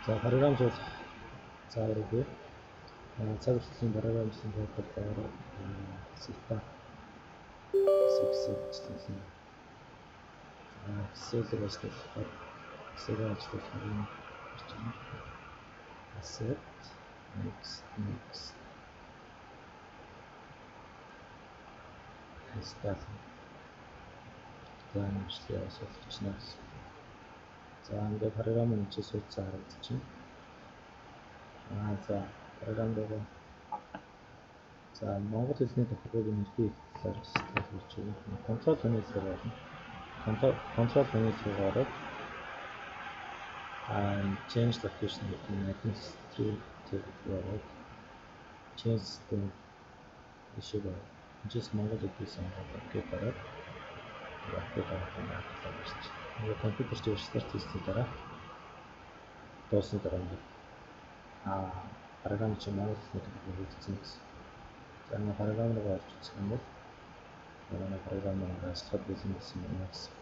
За, програм суулгах заавар үгүй. Цаг хүртэлийн програмчлалын тайлбар дээр Stata SPSS ажиллана. За, Excel-ийг ажиллуулахаар, Excel-ийг ажиллуулахаар энэ гарч байна. Accept, next, next. Install. За, нэмжлээ суулгачихна гэсэн. За, ингээд програм нь чи суудсан харагдчихна. За, програм дээр за монгол хэлний тохиргоог нэрхий хийх талаар бас тайлбарлаж өгнө. Control panel руу орно. Control panel руу ороод change location гэдэг нь administrative руу ороод change system ишиг эндээс монгол гэдгийг сонгоод OK дараад, OK дараад ингээд талаар гарч. Ингээд компьютер чи restart хийсний дараа, дуусны дараа ингээд програм чи монгол хэлний тохиргоо хийгдсэн гэсэн. За, ингээд програм руу орж үзэх юм бол манай програм маань ажиллахад бэлэн болсон байна гэсэн.